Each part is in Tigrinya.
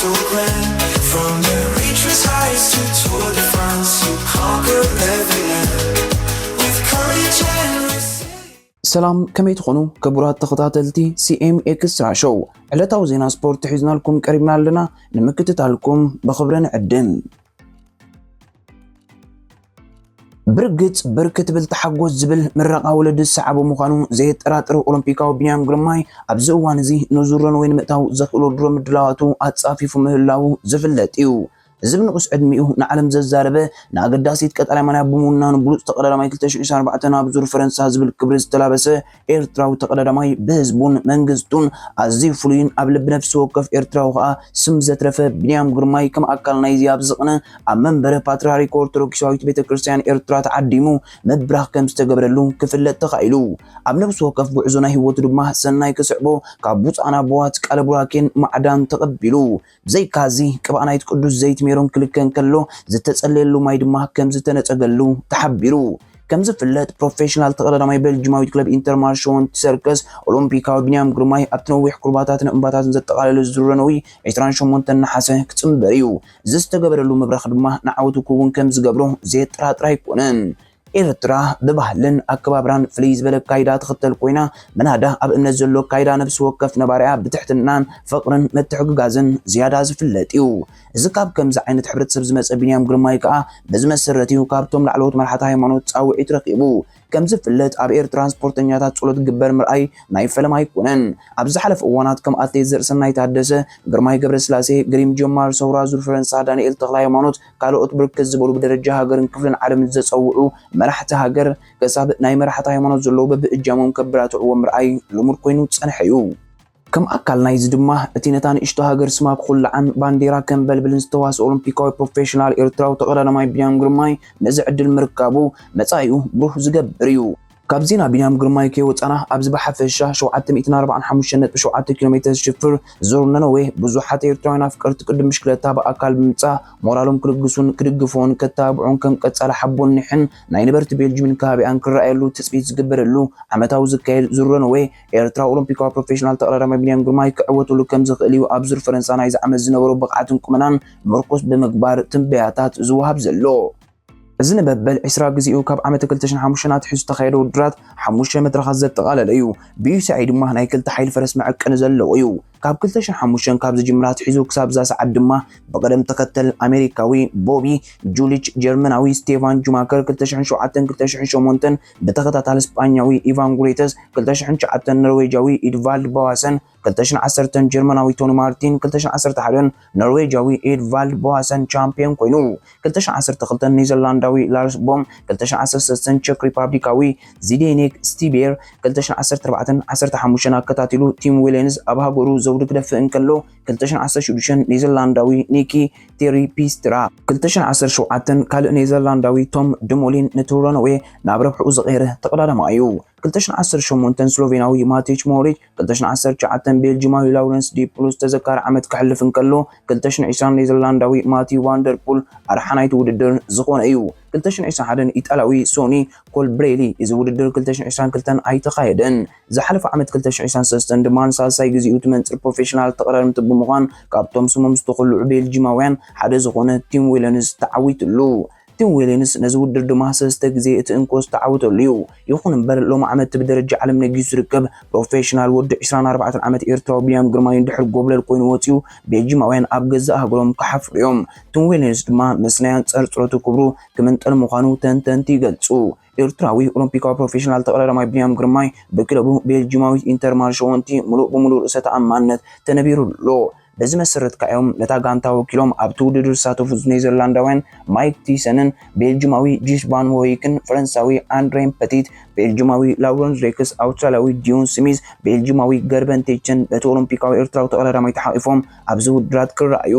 From the reaches highest to Tour de France, you conquer every land with courage and resilience. ሰላም፣ ከመይ ትኾኑ ክቡራት ተኸታተልቲ C M Extra Show? ዕለታዊ ዜና ስፖርት ሒዝናልኩም ቀሪብና ኣለና። ንምክትታልኩም ብኽብሪ ንዕድም። ብርግጽ ብር ክትብል ተሓጎስ ዝብል ምረቓ ወለዲ ዝሰዓቦ ምዃኑ ዘየጠራጥር ኦሎምፒካዊ ቢንያም ግርማይ፣ ኣብዚ እዋን እዚ ንዙር ረንወይ ንምእታው ዘኽእሎ ድሮ ምድላዋቱ ኣጻፊፉ ምህላዉ ዝፍለጥ እዩ። እዚ ብንኡስ ዕድሚኡ ንዓለም ዘዛረበ፣ ንኣገዳሲት ቀጠልያ ማልያ ብምውናኑ ብሉጽ ተቐዳዳማይ ክልተ ሽሕን ዕስራን ኣርባዕተን ኣብ ዙር ፈረንሳ ዝብል ክብሪ ዝተላበሰ ኤርትራዊ ተቐዳዳማይ፣ ብህዝቡን መንግስቱን ኣዝዩ ፍሉይን ኣብ ልቢ ነፍሲ ወከፍ ኤርትራዊ ከኣ ስም ዘትረፈ ቢንያም ግርማይ፣ ከም ኣካል ናይዚ ኣብዚ ቅነ ኣብ መንበረ ፓትርያርክ ኦርቶዶክሳዊት ቤተ ክርስቲያን ኤርትራ ተዓዲሙ ምብራኽ ከም ዝተገብረሉ ክፍለጥ ተኻኢሉ። ኣብ ነፍሲ ወከፍ ጉዕዞ ናይ ህይወቱ ድማ ሰናይ ክስዕቦ ካብ ብፁዓን ኣቦዋት ቃለ ቡራኬን ማዕዳን ተቐቢሉ። ብዘይካዚ ቅብኣ ናይቲ ቅዱስ ዘይት ሜሮን ክልከ እንከሎ፣ ዝተጸለየሉ ማይ ድማ ከም ዝተነጸገሉ ተሓቢሩ። ከም ዝፍለጥ፣ ፕሮፌሽናል ተቐዳዳማይ ቤልጂማዊት ክለብ ኢንተርማር ሸወንቲ ሰርከስ ኦሎምፒካዊ ቢንያም ግርማይ ኣብቲ ነዊሕ ኩርባታትን እምባታትን ዘጠቓለለ ዙር ረንወይ ዕስራን ሸሞንተን ነሓሰ ክጽንበር እዩ። እዚ ዝተገበረሉ ምብራኽ ድማ ንዓወቱ ክውን ከም ዝገብሮ ዘየጠራጥር ኣይኮነን። ኤርትራ ብባህልን ኣከባብራን ፍልይ ዝበለ ኣካይዳ ትኽተል ኮይና፣ ምናዳ ኣብ እምነት ዘሎ ኣካይዳ ነፍሲ ወከፍ ነባሪኣ ብትሕትናን ፍቕርን ምትሕግጋዝን ዝያዳ ዝፍለጥ እዩ። እዚ ካብ ከምዚ ዓይነት ሕብረተሰብ ዝመጸ ቢንያም ግርማይ ከኣ በዚ መሰረት እዩ ካብቶም ላዕለዎት መራሕቲ ሃይማኖት ጻውዒት ረኺቡ። ከም ዝፍለጥ ኣብ ኤርትራ ስፖርተኛታት ጸሎት ክግበር ምርኣይ ናይ ፈለማ ኣይኮነን። ኣብ ዝሓለፈ እዋናት ከም ኣትሌት ዘርእሰናይ ታደሰ፣ ግርማይ ገብረስላሴ፣ ግሪም ጀማር ሰውራ ዙር ፈረንሳ፣ ዳንኤል ተኽለ ሃይማኖት፣ ካልኦት ብርክት ዝበሉ ብደረጃ ሃገርን ክፍልን ዓለምን ዘጸውዑ መራሕቲ ሃገር፣ ክሳብ ናይ መራሕቲ ሃይማኖት ዘለዉ በብእጃሞም ከበራትዕዎ ምርኣይ ልሙድ ኮይኑ ዝጸንሐ እዩ። ከም ኣካል ናይዚ ድማ፣ እቲ ነታ ንእሽቶ ሃገር ስማ ክኹልዓን ባንዴራ ከንበልብልን ዝተዋስኦ ኦሎምፒካዊ ፕሮፌሽናል ኤርትራዊ ተቐዳዳማይ ቢንያም ግርማይ፣ ነዚ ዕድል ምርካቡ፣ መጻኢኡ ብሩህ ዝገብር እዩ። ካብ ዜና ቢንያም ግርማይ ከይወጻና፣ ኣብዚ ብሓፈሻ ሸውዓተ ሚእትን ኣርባዓን ሓሙሽተን ነጥቢ ሸውዓተ ኪሎ ሜተር ዝሽፍር ዙር ነነዌ፣ ብዙሓት ኤርትራውያን ኣፍቀርቲ ቅድም ብሽክለታ ብኣካል ብምጻእ፣ ሞራሎም ክልግሱን ክድግፍዎን ከተባብዖን ከም ቀጻሊ ሓቦን ኒሕን ናይ ነበርቲ ቤልጅምን ከባቢኣን ክረኣየሉ ትጽቢት ዝግበረሉ ዓመታዊ ዝካየድ ዙር ረንወይ፣ ኤርትራዊ ኦሎምፒካዊ ፕሮፌሽናል ተቐዳዳማይ ቢንያም ግርማይ ክዕወተሉ ከም ዝኽእል እዩ ኣብ ዙር ፈረንሳ ናይዚ ዓመት ዝነበሮ ብቕዓትን ቁመናን ምርኩስ ብምግባር ትንበያታት ዝወሃብ ዘሎ። እዚ ንመበል ዕስራ ግዜኡ ካብ ዓመት ክልተ ሽሕን ሓሙሽተን ኣትሒዙ ዝተኻየደ ውድድራት ሓሙሽተ መድረኻት ዘጠቓለለ እዩ። ብዩሲኣይ ድማ ናይ ክልተ ሓይሊ ፈረስ መዐቀኒ ዘለዎ እዩ። ካብ ክልተ ሽሕን ሓሙሽተን ካብ ዝጅምር ኣትሒዙ ክሳብ እዛ ሰዓት ድማ ብቕደም ተኸተል ኣሜሪካዊ ቦቢ ጁሊች፣ ጀርመናዊ ስቴፋን ጁማከር ክልተ ሽሕን ሸውዓተን ክልተ ሽሕን ሸሞንተን፣ ብተኸታታሊ ስጳኛዊ ኢቫን ጉሬተስ ክልተ ሽሕን ትሽዓተን፣ ኖርዌጃዊ ኢድቫልድ ቦዋሰን ክልተ ሽሕን ዓሰርተን፣ ጀርመናዊ ቶኒ ማርቲን ክልተ ሽሕን ዓሰርተ ሓደን፣ ኖርዌጃዊ ኤድቫልድ ቦዋሰን ቻምፒዮን ኮይኑ፣ ክልተ ሽሕን ዓሰርተ ክልተን ኔዘርላንዳዊ ላርስ ቦም፣ ክልተ ሽሕን ዓሰርተ ሰለስተን ቸክ ሪፓብሊካዊ ዚዴኔክ ስቲቤር፣ ክልተ ሽሕን ዓሰርተ ኣርባዕተን ዓሰርተ ሓሙሽተን ኣከታቲሉ ቲም ዊሌንስ ኣብ ሃገሩ ዘውዲ ክደፍእ እንከሎ፣ ክልተ ሽሕን ዓሰርተ ሽዱሽተን ኔዘርላንዳዊ ኒኪ ቴሪ ፒስትራ፣ ክልተ ሽሕን ዓሰርተ ሸውዓተን ካልእ ኔዘርላንዳዊ ቶም ድሞሊን ንቱር ረነዌ ናብ ረብሕኡ ዝቐየረ ተቐዳዳማይ እዩ። ክልተ ሽሕን ዓሰርተ ሸሞንተን ስሎቬናዊ ማቴች ሞሪች፣ ክልተ ሽሕን ዓሰርተ ትሽዓተን ቤልጂማዊ ላውረንስ ዲፕሉስ ተዘካሪ ዓመት ከሕልፍ እንከሎ፣ ክልተ ሽሕን ዕስራን ኔዘርላንዳዊ ማቲ ቫንደርፑል ኣርሓ ናይቲ ውድድር ዝኾነ እዩ። ክልተ ሽሕን ዕስራን ሓደን ኢጣልያዊ ሶኒ ኮልብሬሊ፣ እዚ ውድድር ክልተ ሽሕን ዕስራን ክልተን ኣይተኻየደን። ዝሓለፈ ዓመት ክልተ ሽሕን ዕስራን ሰለስተን ድማ ንሳልሳይ ግዜኡ ትመንጽር ፕሮፌሽናል ተቐዳደምቲ ብምዃን ካብቶም ስሞም ዝተኾልዑ ቤልጂማውያን ሓደ ዝኾነ ቲም ዊለንስ ተዓዊትሉ። ቲም ዊለንስ ነዚ ውድድር ድማ ሰለስተ ግዜ እቲ እንኮ ዝተዓወተሉ እዩ። ይኹን እምበር ሎሚ ዓመት ብደረጃ ዓለም ነጊሱ ዝርከብ ፕሮፌሽናል ወዲ ዕስራን ኣርባዕተን ዓመት ኤርትራዊ ቢንያም ግርማይ እንድሕር ጎብለል ኮይኑ ወፂኡ፣ ቤልጂማውያን ኣብ ገዛእ ሃገሮም ክሓፍሩ እዮም። ቲም ዊለንስ ድማ ምስናይ ኣንጻር ጸሎቱ ክብሩ ክምንጠል ምዃኑ ተንተንቲ ይገልጹ። ኤርትራዊ ኦሎምፒካዊ ፕሮፌሽናል ተቐዳዳማይ ቢንያም ግርማይ ብክለቡ ቤልጂማዊት ኢንተርማር ሸወንቲ ምሉእ ብምሉእ ርእሰ ተኣማንነት ተነቢሩ ኣሎ። በዚ መሰረት ከኣ እዮም ነታ ጋንታ ወኪሎም ኣብቲ ውድድር ዝሳተፉ ኔዘርላንዳውያን ማይክ ቲሰንን ቤልጂማዊ ጂስ ቫን ሆይክን፣ ፈረንሳዊ ኣንድሬን ፐቲት፣ ቤልጂማዊ ላውረንስ ሬክስ፣ ኣውስትራልያዊ ዲዮን ስሚዝ፣ ቤልጂማዊ ገርበን ቴችን በቲ ኦሎምፒካዊ ኤርትራዊ ተቐዳዳማይ ተሓቒፎም ኣብዚ ውድድራት ክረኣዩ።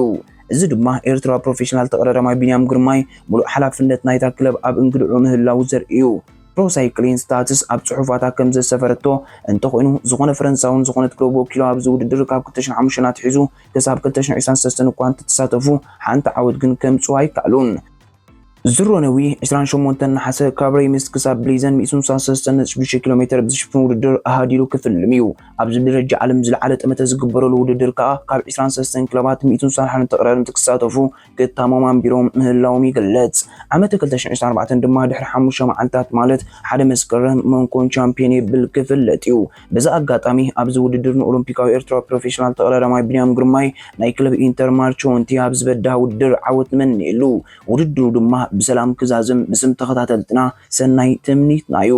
እዚ ድማ ኤርትራዊ ፕሮፌሽናል ተቐዳዳማይ ቢንያም ግርማይ ምሉእ ሓላፍነት ናይታ ክለብ ኣብ እንግድዑ ምህላዉ ዘርኢ እዩ። ፕሮ ሳይክሊን ስታትስ ኣብ ጽሑፋታ ከም ዘሰፈረቶ እንተኾይኑ፣ ዝኾነ ፈረንሳውን ዝኾነት ክለብ ወኪሎም ኣብዚ ውድድር ካብ ክልተ ሽሕን ሓሙሽተን ኣትሒዙ ክሳብ ክልተ ሽሕን ዕስራን ሰለስተን እኳ እንተተሳተፉ፣ ሓንቲ ዓወት ግን ከምጽኡ ኣይከኣሉን። ዙር ሮነዊ ዕስራን ሸሞንተን ነሓሰ ካብ ሬምስ ክሳብ ብሊዘን ሚእትን ስሳን ሰለስተን ነጥቢ ሽዱሽተ ኪሎ ሜተር ብዝሽፍን ውድድር ኣሃዲሉ ክፍልም እዩ። ኣብዚ ደረጃ ዓለም ዝለዓለ ጠመተ ዝግበረሉ ውድድር ከኣ ካብ ዕስራን ሰለስተን ክለባት ሚእትን ስሳን ሓደን ተቐዳደምቲ ክሳተፉ ክታሞም ኣንቢሮም ምህላዎም ይግለጽ። ዓመት ክልተ ሽሕን ዕስራን ኣርባዕተን ድማ ድሕሪ ሓሙሽተ መዓልታት ማለት ሓደ መስከረም መንኮን ቻምፒዮን ይብል ክፍለጥ እዩ። በዚ ኣጋጣሚ ኣብዚ ውድድር ንኦሎምፒካዊ ኤርትራዊ ፕሮፌሽናል ተቐዳዳማይ ቢንያም ግርማይ ናይ ክለብ ኢንተር ማርቾንቲ ኣብ ዝበዳ ውድድር ዓወት ንመንየሉ። ውድድሩ ድማ ብሰላም ክዛዝም ብስም ተኸታተልትና ሰናይ ትምኒትና እዩ።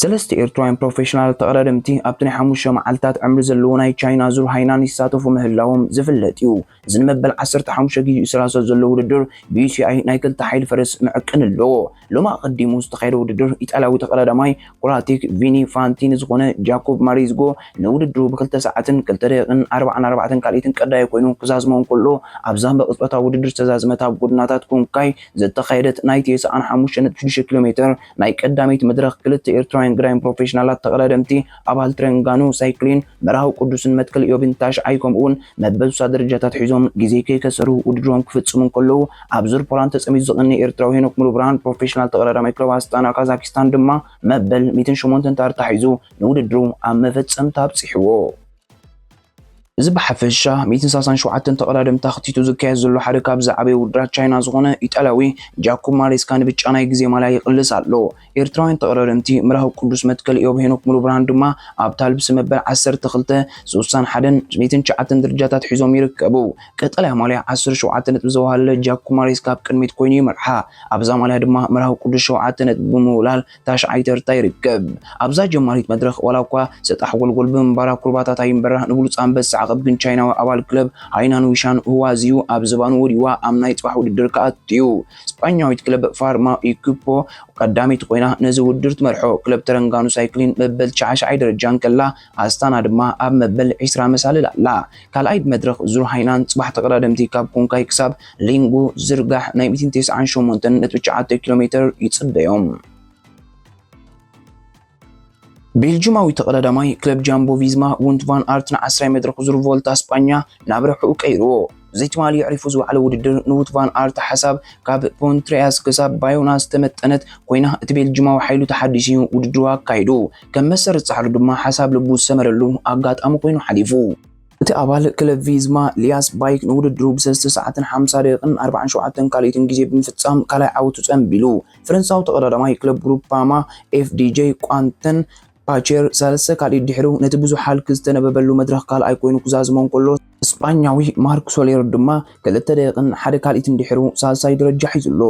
ሰለስተ ኤርትራውያን ፕሮፌሽናል ተቐዳደምቲ ኣብቲ ናይ ሓሙሽተ መዓልታት ዕምሪ ዘለዎ ናይ ቻይና ዙር ሃይናን ይሳተፉ ምህላዎም ዝፍለጥ እዩ። እዚ ንመበል ዓሰርተ ሓሙሽተ ግዜኡ ዝሰላሰል ዘሎ ውድድር ብዩ ሲ ኣይ ናይ ክልተ ሓይሊ ፈረስ ምዕቅን ኣለዎ። ሎሚ ኣቐዲሙ ዝተኻየደ ውድድር ኢጣልያዊ ተቐዳዳማይ ኮራቲክ ቪኒ ፋንቲ ንዝኾነ ጃኮብ ማሪዝጎ ንውድድሩ ብክልተ ሰዓትን ክልተ ደቂቕን ኣርባዓን ኣርባዕተን ካልኢትን ቀዳይ ኮይኑ ክዛዝሞ እንከሎ ኣብዛ ብቕጽበታዊ ውድድር ዝተዛዝመት ኣብ ጎድናታት ኩንካይ ዝተኻየደት ናይ ተስዓን ሓሙሽተ ነጥቢ ሽዱሽተ ኪሎ ሜተር ናይ ቀዳመይቲ መድረኽ ክልተ ኤርትራውያን ገዳይም ፕሮፌሽናላት ተቐዳደምቲ ኣባል ትረንጋኑ ሳይክሊን መርሃዊ ቅዱስን መትከል ኢዮብን ታሽዓይ ከምኡውን መበል ሱሳ ደረጃታት ሒዞም ግዜ ከይከሰሩ ውድድሮም ክፍጽሙ እንከለዉ ኣብ ዙር ፖላንድ ተጸሚዱ ዝቕኒ ኤርትራዊ ሄኖክ ሙሉብርሃን ፕሮፌሽናል ተቐዳዳማይ ክለብ ኣስታና ካዛኪስታን ድማ መበል ሚእትን ሸሞንተን ታርታ ሒዙ ንውድድሩ ኣብ መፈጸምታ ኣብጺሕዎ። እዚ ብሓፈሻ ሚእትን ሰላሳን ሸውዓተን ተቐዳደምቲ ኣኽቲቱ ዝካየድ ዘሎ ሓደ ካብ ዝዓበየ ውድድራት ቻይና ዝኾነ ኢጣልያዊ ጃኩብ ማሬስካ ንብጫ ናይ ግዜ ማልያ ይቕልስ ኣሎ። ኤርትራውያን ተቐዳደምቲ ምራዊ ቅዱስ መትከል ኢዮብ ሄኖክ ሙሉብርሃን ድማ ኣብታ ልብሲ መበል ዓሰርተ ክልተ ስሳን ሓደን ሚእትን ትሽዓተን ደረጃታት ሒዞም ይርከቡ። ቀጠልያ ማልያ ዓሰርተ ሸውዓተ ነጥቢ ዘዋሃለለ ጃኩብ ማሬስካ ኣብ ቅድሚት ኮይኑ ይመርሓ። ኣብዛ ማልያ ድማ ምራዊ ቅዱስ ሸውዓተ ነጥቢ ብምውላል ታሽዓይ ተርታ ይርከብ። ኣብዛ ጀማሪት መድረኽ ዋላ እኳ ሰጣሕ ጎልጎል ብምንባራ ኩርባታት ኣይንበራ ንብሉጽ ኣንበሳ ዓቐብ ግን ቻይናዊ ኣባል ክለብ ሃይናን ዊሻን ሁዋዚዩ ኣብ ዝባኑ ወዲዋ ኣብ ናይ ጽባሕ ውድድር ክኣቱ እዩ። ስጳኛዊት ክለብ ፋርማ ኢኩፖ ቀዳመይቲ ኮይና ነዚ ውድድር ትመርሖ። ክለብ ተረንጋኑ ሳይክሊን መበል ትሽዓይ ደረጃ እንከላ ኣስታና ድማ ኣብ መበል ዕስራ መሳልል ኣላ። ካልኣይ መድረኽ ዙር ሃይናን ጽባሕ ተቐዳደምቲ ካብ ኩንካይ ክሳብ ሊንጉ ዝርጋሕ ናይ ሚእትን ተስዓን ሸሞንተን ነጥቢ ትሽዓተ ኪሎ ሜተር ይጽበዮም። ቤልጂማዊ ተቐዳዳማይ ክለብ ጃምቦ ቪዝማ ውንት ቫን ኣርት ንዓስራይ መድረኽ ዙር ቮልታ ስጳኛ ናብ ረብሕኡ ቀይርዎ። ብዘይትማሊ ኣዕሪፉ ዝወዓለ ውድድር ንውት ቫን ኣርት ሓሳብ ካብ ፖንትሪያስ ክሳብ ባዮና ዝተመጠነት ኮይና እቲ ቤልጂማዊ ሓይሉ ተሓዲሱ እዩ ውድድሩ ኣካይዱ። ከም መሰረት ጻዕሩ ድማ ሓሳብ ልቡ ዝሰመረሉ ኣጋጣሚ ኮይኑ ሓሊፉ። እቲ ኣባል ክለብ ቪዝማ ሊያስ ባይክ ንውድድሩ ብሰለስተ ሰዓትን ሓምሳ ደቂቕን ኣርባዓን ሸውዓተን ካልኢትን ግዜ ብምፍጻም ካልኣይ ዓወቱ ጸንቢሉ። ፈረንሳዊ ተቐዳዳማይ ክለብ ግሩፓማ ኤፍ ዲ ጄ ቋንተን ፓቸር ሳልሰ ካልኢት ድሕሩ ነቲ ብዙሕ ሃልኪ ዝተነበበሉ መድረኽ ካልኣይ ኮይኑ ክዛዝሞ እንከሎ፣ ስጳኛዊ ማርክ ሶሌር ድማ ክልተ ደቂቕን ሓደ ካልኢትን ድሕሩ ሳልሳይ ደረጃ ሒዙ ኣሎ።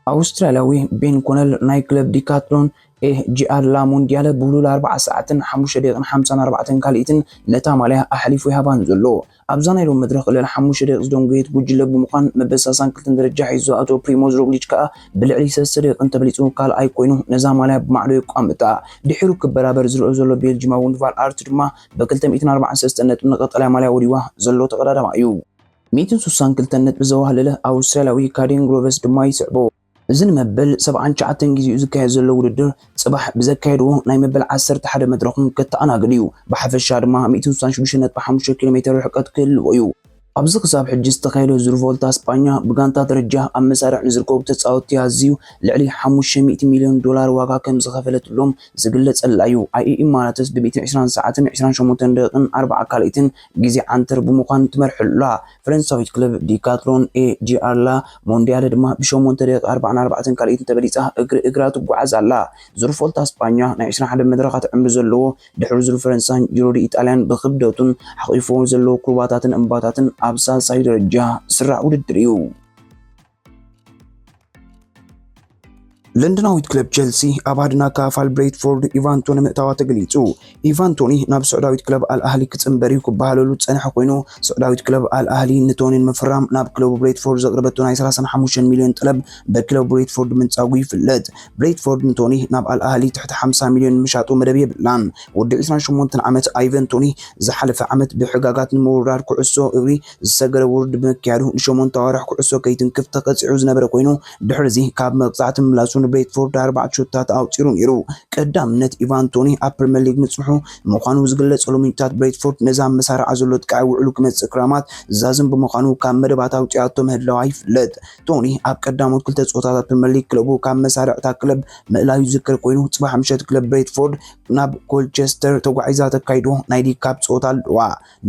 ኣውስትራልያዊ ቤን ኮነል ናይ ክለብ ዲካትሎን ኤ ጂ ኣር ላ ሞንዲያለ ብህሉል ኣርባዓ ሰዓትን ሓሙሽተ ደቂቕን ሓምሳን ኣርባዕተን ካልኢትን ነታ ማልያ ኣሕሊፉ ይሃባን ዘሎ። ኣብዛ ናይ ሎሚ መድረኽ ልዕሊ ሓሙሽተ ደቂቕ ዝደንጎየት ጉጅለ ብምዃን መበል ሰላሳን ክልተን ደረጃ ሒዙ ዝኣተወ ፕሪሞዝ ሮግሊች ከኣ ብልዕሊ ሰለስተ ደቂቕ እንተበሊጹ ካልኣይ ኮይኑ ነዛ ማልያ ብማዕዶ የቋምጣ። ድሒሩ ክበራበር ዝረኦ ዘሎ ቤልጂማዊ ውንት ቫን ኣርት ድማ ብክልተ ሚእትን ኣርባዓን ሰለስተን ነጥቢ ንቀጠልያ ማልያ ወዲዋ ዘሎ ተቐዳዳማይ እዩ። ሚእትን ስሳን ክልተን ነጥቢ ዘዋህለለ ኣውስትራልያዊ ካዴን ግሮቨስ ድማ ይስዕቦ። እዚ ንመበል ሰብዓን ትሽዓተን ግዜኡ ዝካየድ ዘሎ ውድድር ጽባሕ ብዘካየድዎ ናይ መበል ዓሰርተ ሓደ መድረኹም ከተኣናግድ እዩ። ብሓፈሻ ድማ ሚእትን ስሳን ሽዱሽተ ነጥቢ ሓሙሽተ ኪሎ ሜተር ርሕቀት ክህልዎ እዩ። ኣብዚ ክሳብ ሕጂ ዝተኻየደ ዙር ቮልታ ስጳኛ ብጋንታ ደረጃ ኣብ መሳርዕ ንዝርከቡ ተጻወትቲ ኣዝዩ ልዕሊ ሓሙሽተ ሚእቲ ሚልዮን ዶላር ዋጋ ከም ዝኸፈለትሎም ዝግለጸላ እዩ። ኣይ ኤ ኢማራትስ ብ ሚእትን ዕስራን ሰዓትን ዕስራን ሸሞንተን ደቂቕን ኣርባዓ ካልኢትን ግዜ ዓንተር ብምዃን ትመርሕላ። ፈረንሳዊት ክለብ ዲካትሎን ኤ ጂ ኣር ላ ሞንዲያለ ድማ ብሸሞንተ ደቂቕ ኣርባዓን ኣርባዕተን ካልኢትን ተበሊጻ እግሪ እግራ ትጓዓዝ ኣላ። ዙር ቮልታ ስጳኛ ናይ ዕስራን ሓደን መድረኻት ዕምሪ ዘለዎ ድሕሪ ዙር ፈረንሳን ጂሮ ዲ ኢጣልያን ብክብደቱን ሓቒፍዎ ዘለዎ ኩርባታትን እምባታትን ኣብ ሳልሳይ ደረጃ ዝስራዕ ውድድር እዩ። ለንደናዊት ክለብ ቸልሲ ኣብ ኣድና ካፋል ብሬትፎርድ ኢቫን ቶኒ ምእታዋ ተገሊጹ። ኢቫን ቶኒ ናብ ስዑዳዊት ክለብ ኣል ኣህሊ ክጽንበር እዩ ክበሃለሉ ዝጸንሐ ኮይኑ፣ ስዑዳዊት ክለብ ኣል ኣህሊ ንቶኒ ንምፍራም ናብ ክለቡ ብሬትፎርድ ዘቕረበቶ ናይ ሰላሳን ሓሙሽተን ሚልዮን ጠለብ በክለብ ብሬትፎርድ ምንጻጉ ይፍለጥ። ብሬትፎርድ ንቶኒ ናብ ኣል ኣህሊ ትሕቲ ሓምሳ ሚልዮን ምሻጡ መደብ የብላን። ወዲ ዕስራን ሸሞንተን ዓመት ኣይቨን ቶኒ ዝሓለፈ ዓመት ብሕጋጋት ንምውርራድ ኩዕሶ እግሪ ዝሰገረ ውርድ ብምክያዱ ንሸሞንተ ኣዋርሕ ኩዕሶ ከይትንክፍ ተቐጺዑ ዝነበረ ኮይኑ፣ ድሕሪ እዚ ካብ መቕጻዕቲ ምምላሱ ብሬትፎርድ ኣርባዕተ ሸቶታት ኣውፂሩ ነይሩ። ቀዳምነት ኢቫን ቶኒ ኣብ ፕሪምየር ሊግ ምፅንሑ ምዃኑ ዝግለጸሉ ምንጭታት፣ ብሬትፎርድ ነዛ መሳርዓ ዘሎ ጥቃዕ ውዕሉ ክመጽእ ክራማት ዛዝም ብምዃኑ ካብ መደባት ኣውፂኣቶ ምህላዋ ይፍለጥ። ቶኒ ኣብ ቀዳሞት ክልተ ጸወታታት ፕሪምየር ሊግ ክለቡ ካብ መሳርዕታ ክለብ ምእላዩ ዝዝከር ኮይኑ፣ ጽባሕ ምሸት ክለብ ብሬትፎርድ ናብ ኮልቸስተር ተጓዒዛ ተካይዶ ናይ ሊግ ካፕ ጸወታ ኣለዋ።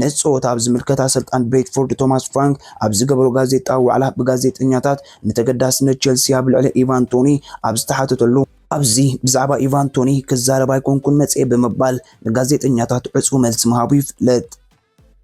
ነቲ ጸወታ ኣብ ዝምልከት ኣሰልጣን ብሬትፎርድ ቶማስ ፍራንክ ኣብ ዝገበሮ ጋዜጣዊ ዋዕላ ብጋዜጠኛታት፣ ንተገዳስነት ቸልሲ ኣብ ልዕሊ ኢቫን ቶኒ ኣብ ዝተሓተተሉ፣ ኣብዚ ብዛዕባ ኢቫን ቶኒ ክዛረብ ኣይኮንኩን መጽኤ ብምባል ንጋዜጠኛታት ዕጹው መልሲ ምሃቡ ይፍለጥ።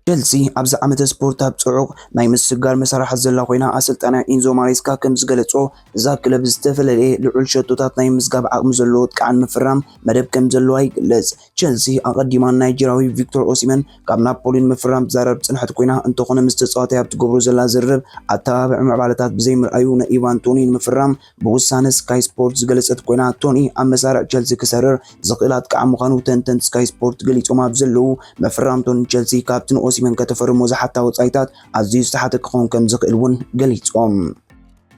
ቸልሲ ኣብዚ ዓመተ ስፖርት ኣብ ጽዑቕ ናይ ምስግጋር መሳርሓ ዘላ ኮይና፣ ኣሰልጣናይ ኢንዞ ማሬስካ ከም ዝገለጾ፣ እዛ ክለብ ዝተፈላለየ ልዑል ሸቶታት ናይ ምዝጋብ ዓቕሚ ዘለዎ ጥቃዕን ምፍራም መደብ ከም ዘለዋ ይግለጽ። ቸልሲ ኣቐዲማ ናይጀርያዊ ቪክቶር ኦሲመን ካብ ናፖሊ ንምፍራም ትዛረብ ዝጸንሐት ኮይና፣ እንተኾነ ምስ ተጻዋታይ ኣብ ትገብሮ ዘላ ዝርርብ ኣተባባዒ ምዕባለታት ብዘይምርኣዩ፣ ንኢቫን ቶኒ ንምፍራም ብውሳነ ስካይ ስፖርት ዝገለጸት ኮይና፣ ቶኒ ኣብ መሳርዕ ቸልሲ ክሰርር ዝኽእል ኣጥቃዒ ምዃኑ ተንተንቲ ስካይ ስፖርት ገሊጾም ኣብ ዘለዉ፣ መፍራም ቶኒ ቸልሲ ካብቲ ንኦሲመን ከተፈርሞ ዝሓታ ወጻኢታት ኣዝዩ ዝተሓተ ክኸውን ከም ዝኽእል እውን ገሊጾም።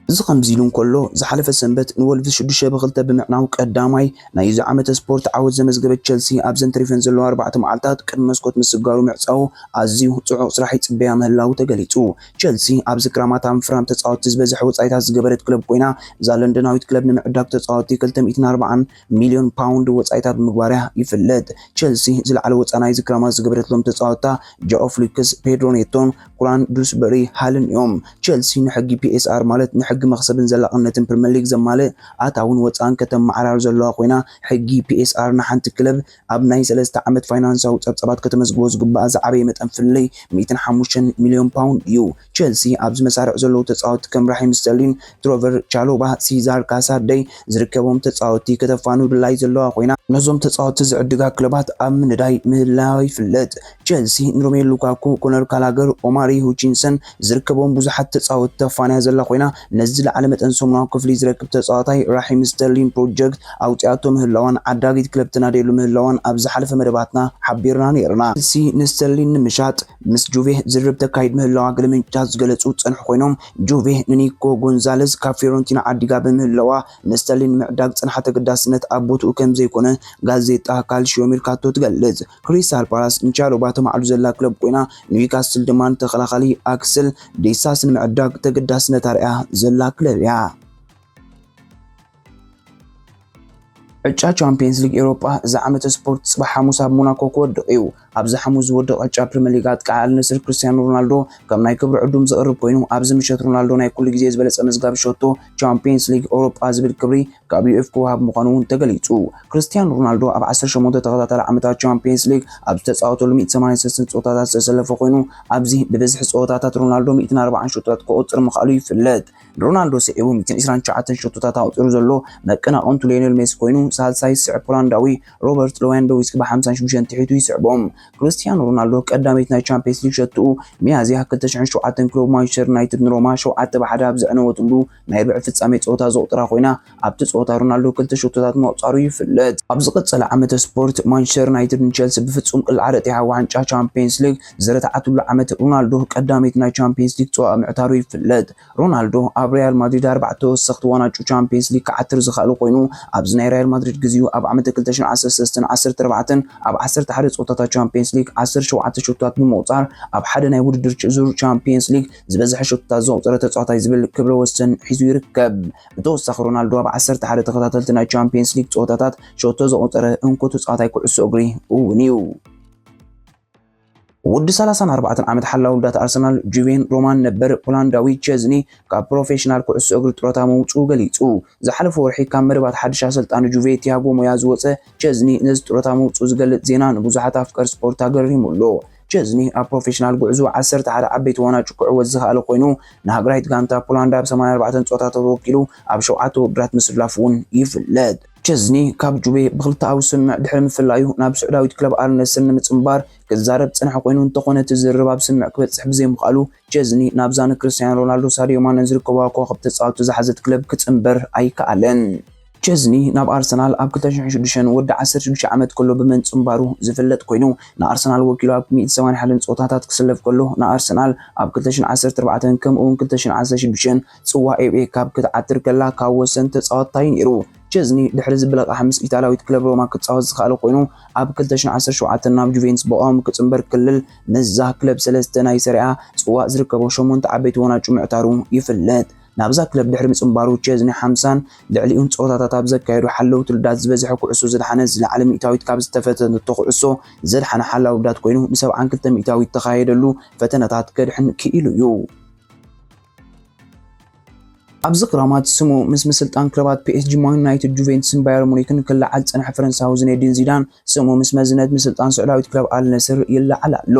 እዚ ከምዚ ኢሉ እንከሎ፣ ዝሓለፈ ሰንበት ንወልቭስ ሽዱሽተ ብኽልተ ብምዕናው ቀዳማይ ናይዚ ዓመተ ስፖርት ዓወት ዘመዝገበት ቸልሲ፣ ኣብዘን ተሪፈን ዘለዋ ኣርባዕተ መዓልታት ቅድሚ መስኮት ምስጋሩ ምዕጻዉ ኣዝዩ ጽዑቕ ስራሕ ይጽበያ ምህላዉ ተገሊጹ። ቸልሲ ኣብዚ ክራማት ኣብ ምፍራም ተጻወትቲ ዝበዝሐ ወጻኢታት ዝገበረት ክለብ ኮይና፣ እዛ ለንደናዊት ክለብ ንምዕዳግ ተጻወትቲ ክልተ ሚእትን ኣርባዓን ሚልዮን ፓውንድ ወጻኢታት ብምግባር እያ ይፍለጥ። ቸልሲ ዝለዓለ ወጻኢ ናይዚ ክራማት ዝገበረትሎም ተጻወትታ ጃኦ ፍሊክስ፣ ፔድሮ ኔቶን፣ ኩራን ዱስበሪ ሃልን እዮም። ቸልሲ ንሕጊ ፒኤስኣር፣ ማለት ንሕጊ መኽሰብን ዘላቕነትን ፕሪምየር ሊግ ዘማልእ ኣታውን ወጻእን ከተመዓራሪ ዘለዋ ኮይና፣ ሕጊ ፒኤስኣር ንሓንቲ ክለብ ኣብ ናይ ሰለስተ ዓመት ፋይናንሳዊ ጸብጻባት ከተመዝግቦ ዝግባኣ ዝዓበየ መጠን ፍልልይ ሚእትን ሓሙሽተን ሚልዮን ፓውንድ እዩ። ቸልሲ ኣብዚ መሳርዕ ዘለዉ ተጻወትቲ ከም ራሂም ስተርሊን፣ ትሮቨር ቻሎባ፣ ሲዛር ካሳደይ ዝርከቦም ተጻወትቲ ከተፋኑ ድላይ ዘለዋ ኮይና፣ ነዞም ተጻወትቲ ዝዕድጋ ክለባት ኣብ ምንዳይ ምህላዋ ይፍለጥ። ቸልሲ ንሮሜሉ ሉካኩ፣ ኮነር ካላገር፣ ኦማሪ ሁቺንሰን ዝርከቦም ብዙሓት ተጻወትቲ ተፋንያ ዘላ ኮይና፣ ነዚ ዝለዓለ መጠን ሰሙናዊ ክፍሊ ዝረክብ ተጻዋታይ ራሂም ስተርሊን ፕሮጀክት ኣውጺኣቶ ምህላዋን ዓዳጊት ክለብ ትናደየሉ ምህላዋን ኣብ ዝሓለፈ መደባትና ሓቢርና ነይርና። ቸልሲ ንስተርሊን ንምሻጥ ምስ ጁቬ ዝርርብ ተካይድ ምህላዋ ገለ ምንጭታት ዝገለጹ ዝጸንሑ ኮይኖም፣ ጁቬ ንኒኮ ጎንዛለዝ ካብ ፊዮረንቲና ዓዲጋ ብምህላዋ፣ ንስተርሊን ንምዕዳግ ዝጸንሓ ተገዳስነት ኣብ ቦትኡ ከም ዘይኮነ ጋዜጣ ካልሽዮ ሜርካቶ ትገልጽ። ክሪስታል ፓላስ ንቻሎባ ተማዕዱ ዘላ ክለብ ኮይና፣ ኒውካስል ድማ ንተኸላኻሊ ኣክስል ዴሳስ ንምዕዳግ ተገዳስነት ኣርኣያ ዘላ ክለብ እያ። ዕጫ ቻምፒየንስ ሊግ ኤውሮጳ እዚ ዓመተ ስፖርት ጽባሕ ሓሙስ ኣብ ሞናኮ ክወድቕ እዩ። ኣብዚ ሓሙስ ዝወድቕ ዕጫ ፕሪምየር ሊግ ኣጥቃዒ ኣል ነስር ክርስቲያኖ ሮናልዶ ከም ናይ ክብሪ ዕዱም ዝቕርብ ኮይኑ፣ ኣብዚ ምሸት ሮናልዶ ናይ ኩሉ ግዜ ዝበለጸ መዝጋቢ ሸቶ ቻምፒየንስ ሊግ ኤውሮጳ ዝብል ክብሪ ካብ ዩኤፍ ክወሃብ ምዃኑ እውን ተገሊጹ። ክርስቲያኖ ሮናልዶ ኣብ ዓሰርተ ሸሞንተ ተኸታታሊ ዓመታት ቻምፒየንስ ሊግ ኣብ ዝተጻወተሉ ሚእቲ ሰማንያን ሰለስተን ጸወታታት ዝተሰለፈ ኮይኑ፣ ኣብዚ ብብዝሒ ጸወታታት ሮናልዶ ሚእትን ኣርባዓን ሸቶታት ክቑጽር ምኽኣሉ ይፍለጥ። ንሮናልዶ ስዒቡ ሚእትን ዕስራን ትሽዓተን ሸቶታት ኣቑጺሩ ዘሎ መቀናቕንቱ ሊዮኔል ሜሲ ኮይኑ፣ ሳልሳይ ዝስዕብ ፖላንዳዊ ሮበርት ሌዋንዶውስኪ ብሓምሳን ሽዱሽተን ትሒቱ ይስዕቦም። ክርስቲያኖ ሮናልዶ ቀዳመይቲ ናይ ቻምፒየንስ ሊግ ሸትኡ ሚያዝያ ክልተ ሽሕን ሸውዓተን ክለቡ ማንቸስተር ዩናይትድ ንሮማ ሸውዓተ ብሓደ ኣብ ዘዕነወትሉ ናይ ርብዒ ፍጻሜ ጸወታ ዘቑጽራ ኮይና፣ ኣብቲ ጸወታ ሮናልዶ ክልተ ሸቶታት ምቑጻሩ ይፍለጥ። ኣብ ዝቐጸለ ዓመተ ስፖርት ማንቸስተር ዩናይትድ ንቸልሲ ብፍጹም ቅልዓ ረጢሓ ዋንጫ ቻምፒየንስ ሊግ ዝረትዓትሉ ዓመት ሮናልዶ ቀዳመይቲ ናይ ቻምፒየንስ ሊግ ጽዋእ ምዕታሩ ይፍለጥ። ሮናልዶ ኣብ ሪያል ማድሪድ ኣርባዕተ ተወሰኽቲ ዋንጫ ቻምፒየንስ ሊግ ክዓትር ዝኽኣለ ኮይኑ፣ ኣብዚ ናይ ሪያል ማድሪድ ግዜኡ ኣብ ዓመተ ክልተ ሽሕን ዓሰርተ ሰለስተን ዓሰርተ ኣርባዕተን ኣብ ዓሰርተ ሓደ ጸወታታት ቻምፒየንስ ሊግ ዓሰርተ ሸውዓተ ሸቶታት ብምቑጻር፣ ኣብ ሓደ ናይ ውድድር ዙር ቻምፒየንስ ሊግ ዝበዝሐ ሸቶታት ዘቑጸረ ተጻዋታይ ዝብል ክብረ ወሰን ሒዙ ይርከብ። ብተወሳኺ፣ ሮናልዶ ኣብ ዓሰርተ ሓደ ተኸታተልቲ ናይ ቻምፒየንስ ሊግ ጸወታታት ሸቶ ዘቑጸረ እንኮ ተጻዋታይ ኩዕሶ እግሪ እውን እዩ። ወዲ ሰላሳን ኣርባዕተን ዓመት ሓላው ውዳት ኣርሰናል ጁቬን ሮማን ነበር ፖላንዳዊ ቸዝኒ ካብ ፕሮፌሽናል ኩዕሶ እግሪ ጡረታ ምውጽኡ ገሊጹ። ዝሓለፈ ወርሒ ካብ መደባት ሓድሽ ኣሰልጣኒ ጁቬ ቲያጎ ሞያ ዝወጸ ቸዝኒ ነዚ ጡረታ ምውጽኡ ዝገልጽ ዜና ንብዙሓት ኣፍቀርቲ ስፖርት ኣገሪሙ ኣሎ። ቸዝኒ ኣብ ፕሮፌሽናል ጉዕዞ ዓሰርተ ሓደ ዓበይቲ ዋንጫ ክዕወት ዝኸኣለ ኮይኑ፣ ንሃገራዊት ጋንታ ፖላንድ ኣብ ሰማንያን ኣርባዕተን ጸወታታት ወኪሉ ኣብ ሸውዓተ ውድድራት ምስላፉ እውን ይፍለጥ። ቸዝኒ ካብ ጁቬ ብክልተኣዊ ስምምዕ ድሕሪ ምፍላዩ ናብ ስዑዳዊት ክለብ ኣል ነስር ንምጽንባር ክዛረብ ዝጸንሐ ኮይኑ፣ እንተኾነ እቲ ዝርርብ ኣብ ስምምዕ ክበጽሕ ብዘይምኽኣሉ፣ ቸዝኒ ናብዛ ንክርስቲያኖ ሮናልዶ፣ ሳድዮ ማነን ዝርከብዋ ከዋኽብቲ ተጻወትቲ ዝሓዘት ክለብ ክጽንበር ኣይከኣለን። ቸዝኒ ናብ ኣርሰናል ኣብ ክልተ ሽሕን ሽዱሽተን ወዲ ዓሰርተ ሽዱሽተ ዓመት ከሎ ብመንጽንባሩ ዝፍለጥ ኮይኑ፣ ንኣርሰናል ወኪሉ ኣብ ሚእቲ ሰማንያን ሓደን ጸወታታት ክስለፍ ከሎ፣ ንኣርሰናል ኣብ ክልተ ሽሕን ዓሰርተ ኣርባዕተን ከምኡ እውን ክልተ ሽሕን ዓሰርተ ሽዱሽተን ጽዋ ኤፍ ኤ ካፕ ክትዓትር ከላ ካብ ወሰንቲ ተጻወትታ እዩ ነይሩ። ቸዝኒ ድሕሪ እዚ ብለቓሕ ምስ ኢጣልያዊት ክለብ ሮማ ክጻወት ዝኸኣለ ኮይኑ፣ ኣብ ክልተ ሽሕን ዓሰርተ ሸውዓተን ናብ ጁቬንትስ ብቋሚ ክጽንበር ክልል ምስዛ ክለብ ሰለስተ ናይ ሰሪኣ ጽዋእ ዝርከቦ ሸሞንተ ዓበይቲ ወናጩ ምዕታሩ ይፍለጥ። ናብዛ ክለብ ድሕሪ ምጽንባሩ ቸዝኒ ሓምሳን ልዕሊኡን ጸወታታት ኣብ ዘካየዱ ሓለውቲ ውድዳት ዝበዝሐ ኩዕሶ ዘድሓነ ዝለዓለ ሚእታዊት ካብ ዝተፈተነቶ ኩዕሶ ዘድሓነ ሓላው ውዳት ኮይኑ ንሰብዓን ክልተ ሚእታዊት ተኻየደሉ ፈተነታት ከድሕን ክኢሉ እዩ። ኣብዚ ክራማት ስሙ ምስ ምስልጣን ክለባት ፒ ኤስ ጂ፣ ማን ዩናይትድ፣ ጁቬንትስን ባየር ሙኒክን ክለዓል ዝጸንሐ ፈረንሳዊ ዝኔዲን ዚዳን ስሙ ምስ መዝነት ምስልጣን ስዑዳዊት ክለብ ኣል ነስር ይለዓል ኣሎ።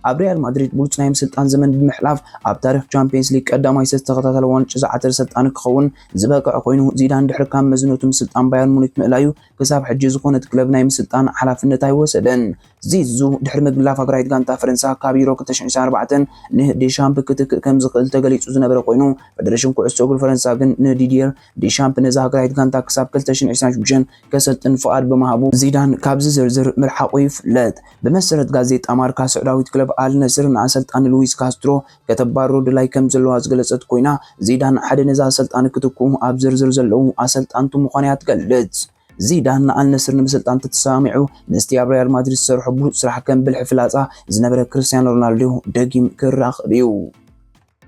ኣብ ሪያል ማድሪድ ብሉጽ ናይ ምስልጣን ዘመን ብምሕላፍ ኣብ ታሪኽ ቻምፒየንስ ሊግ ቀዳማይ ሰለስተ ተኸታታሊ ዋንጫ ዝዓተረ ሰልጣን ክኸውን ዝበቅዐ ኮይኑ፣ ዚዳን ድሕሪ ካብ መዝነቱ ምስልጣን ባየር ሙኒክ ምእላዩ ክሳብ ሕጂ ዝኾነት ክለብ ናይ ምስልጣን ሓላፍነት ኣይወሰደን። ዚዙ ድሕሪ ምግላፍ ሃገራዊት ጋንታ ፈረንሳ ካብ ዩሮ ክልተ ሽሕን ዕስራን ኣርባዕተን ንዴሻምፕ ክትክእ ከም ዝኽእል ተገሊጹ ዝነበረ ኮይኑ፣ ፈደረሽን ኩዕሶ እግሪ ፈረንሳ ግን ንዲድየር ዴሻምፕ ነዛ ሃገራዊት ጋንታ ክሳብ ክልተ ሽሕን ዕስራን ሽዱሽተን ከሰልጥን ፍቓድ ብምሃቡ ዚዳን ካብዚ ዝርዝር ምርሓቑ ይፍለጥ። ብመሰረት ጋዜጣ ማርካ፣ ስዑዳዊት ክለብ ኣል ነስር ንኣሰልጣኒ ሉዊስ ካስትሮ ከተባርሮ ድላይ ከም ዘለዋ ዝገለጸት ኮይና፣ ዚዳን ሓደ ነዚ ኣሰልጣኒ ክትክኡ ኣብ ዝርዝር ዘለዉ ኣሰልጠንቲ ምዃኑ እያ ትገልጽ። ዚዳን ንኣል ነስር ንምስልጣን ተተሰማሚዑ ምስቲ ኣብ ሪያል ማድሪድ ዝሰርሖ ብሉጽ ስራሕ ከም ብልሒ ፍላጻ ዝነበረ ክርስቲያኖ ሮናልዶ ደጊም ክራኸብ እዩ።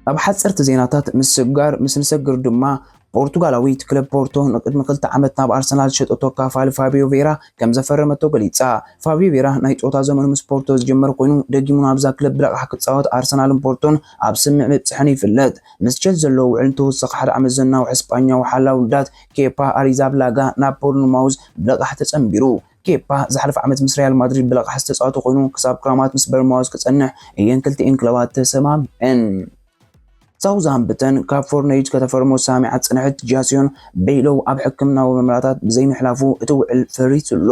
ኣብ ሓጸርቲ ዜናታት ምስጋር ምስ ንሰግር ድማ፣ ፖርቱጋላዊት ክለብ ፖርቶ ንቅድሚ ክልተ ዓመት ናብ ኣርሰናል ዝሸጠቶ ካፋል ፋቢዮ ቬራ ከም ዘፈረመቶ ገሊጻ። ፋቢዮ ቬራ ናይ ጸወታ ዘመኑ ምስ ፖርቶ ዝጀመረ ኮይኑ፣ ደጊሙ ናብዛ ክለብ ብለቓሕ ክጻወት ኣርሰናልን ፖርቶን ኣብ ስምምዕ ምብጽሐን ይፍለጥ። ምስ ቸልሲ ዘለዎ ውዕል ንተወሳኺ ሓደ ዓመት ዘናውሕ ስጳኛዊ ሓላው ውዳት ኬፓ ኣሪዛብላጋ ናብ ቦርንማውዝ ብለቓሕ ተጸንቢሩ። ኬፓ ዝሓለፈ ዓመት ምስ ሪያል ማድሪድ ብለቓሕ ዝተጻወተ ኮይኑ፣ ክሳብ ክራማት ምስ በርንማውዝ ክጸንሕ እየን ክልቲኤን ክለባት ተሰማሚዐን። ሳውዝሃምፕተን ካብ ፎርነይጅ ከተፈርሞ ሰሚዓ ዝጸንሐት ጃስዮን ቤይሎው ኣብ ሕክምናዊ ምርመራታት ብዘይምሕላፉ እቲ ውዕል ፈሪሱ ኣሎ።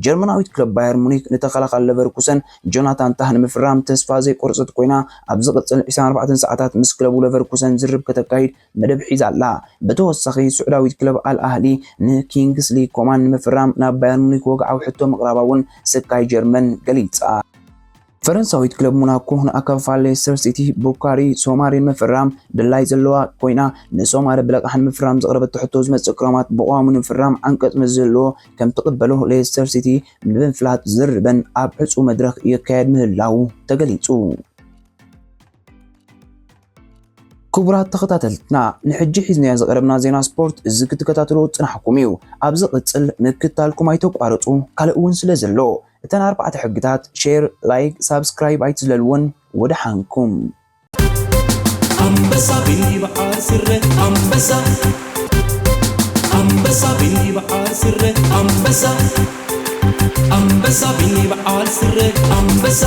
ጀርመናዊት ክለብ ባየር ሙኒክ ንተኸላኻሊ ለቨርኩሰን ጆናታን ታህ ንምፍራም ተስፋ ዘይቆረጸት ኮይና፣ ኣብ ዝቕጽል ዕስራን ኣርባዕተን ሰዓታት ምስ ክለቡ ለቨርኩሰን ዝርርብ ከተካይድ መደብ ሒዛ ኣላ። ብተወሳኺ፣ ስዑዳዊት ክለብ ኣል ኣህሊ ንኪንግስሊ ኮማን ንምፍራም ናብ ባየር ሙኒክ ወግዓዊ ሕቶ ምቕራባ እውን ስካይ ጀርመን ገሊጻ። ፈረንሳዊት ክለብ ሞናኮ ንኣካፋ ሌስተር ሲቲ ቡካሪ ሶማሪ ንምፍራም ድላይ ዘለዋ ኮይና፣ ንሶማሪ ብለቃሕ ንምፍራም ዘቕረበቶ ሕቶ ዝመጽእ ክራማት ብቕዋሙ ንምፍራም ዓንቀጽ ምስ ዘለዎ ከም ትቕበሎ ሌስተር ሲቲ ብምፍላጥ ዝርርበን ኣብ ዕጹው መድረኽ ይካየድ ምህላዉ ተገሊጹ። ክቡራት ተኸታተልትና፣ ንሕጂ ሒዝናዮ ዝቐረብና ዜና ስፖርት እዚ ክትከታተልዎ ዝጸናሕኩም እዩ። ኣብ ዝቕጽል ምክትታልኩም ኣይተቋርጹ፣ ካልእ እውን ስለ ዘሎ። እተን ኣርባዕተ ሕግታት፣ ሼር፣ ላይክ፣ ሳብስክራይብ ኣይትዝለልወን። ወደሓንኩም። ኣንበሳ ቢኒ በዓል ስረ ኣንበሳ፣ ኣንበሳ ቢኒ በዓል ስረ ኣንበሳ፣ ኣንበሳ ቢኒ በዓል ስረ ኣንበሳ።